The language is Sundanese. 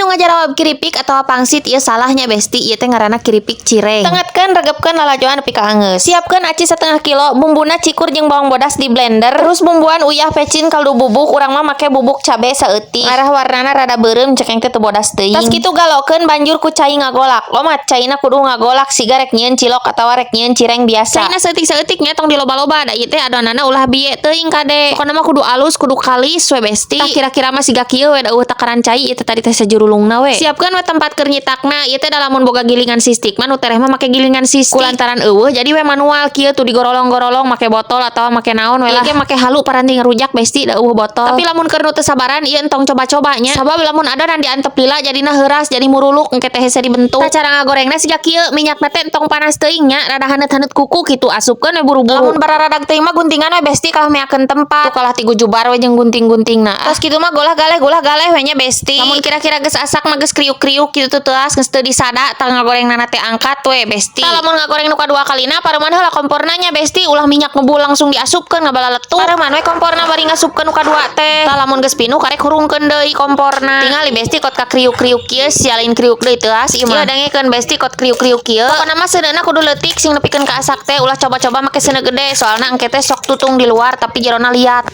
Anu ngajarawab kiripik atau pangsit ieu salahnya, Besti, ieu teh ngaranna kiripik cireng. Tengetkeun, regepkeun lalajoan nepi ka angeus. Siapkeun aci setengah kilo, bumbuna cikur jeung bawang bodas di blender. Terus bumbuan uyah, pecin, kaldu bubuk, urang mah make bubuk cabe saeutik. Ngarah warnana rada beureum, cek teh teu bodas teuing. Tas kitu galokeun banjur ku cai ngagolak. Omat caina kudu ngagolak siga rek nyieun cilok atawa rek nyieun cireng biasa. Caina saeutik-saeutik nya, tong diloba-loba, da ieu teh adonanna ulah bieu teuing, kade. Pokona mah kudu alus, kudu kalis we, Besti. Tah, kira-kira mah siga kieu we, da euweuh takaran cai ieu teh tadi teh sajurulungna we. Siapkeun we tempat keur nyitakna, ieu teh da lamun boga gilingan sistik mah nu tereh mah make gilingan sistik. Kulantaran euweuh, jadi we manual kieu tuh, digorolong-gorolong make botol atau make naon we lah. Ieu ge make halu paranti ngerujak, Besti, da euweuh botol. Tapi lamun keur nu teu sabaran ieu entong coba-coba nya. Sabab lamun adonan diantep lila jadina heuras, jadi muruluk, engke teh hese dibentuk. Tah, cara ngagorengna siga kieu, minyakna teh entong panas teuing nya, rada haneut-haneut kuku kitu, asupkeun we buru-buru. Lamun bararadag teuing mah guntingan we, Besti, kalah meakeun tempat. Tuh, kalah ti gujubar we jeung gunting-guntingna. Tos kitu mah golah galeh, golah galeh we nya, Besti. Lamun kira-kira geus asak mah, geus kriuk-kriuk kitu tuh teuas, geus teu disada, tah ngagorengna teh angkat we, Besti. Tah, lamun ngagoreng nu kadua kalina, pareuman heula komporna nya, Besti, ulah minyak ngebul langsung diasupkeun, ngabalaletuk. Pareuman we komporna bari ngasupkeun nu kadua teh. Tah, lamun geus pinuh karek hurungkeun deui komporna. Tingali, Besti, kot ka kriuk-kriuk kieu, sia lain kriuk deui teuas ieu mah. Ieu dangekeun, Besti, kot kriuk-kriuk kieu. Pokona mah seuneuna kudu leutik sing nepikeun ka asak teh, ulah coba-coba make seuneu gede, soalna engke teh sok tutung di luar tapi jerona liat.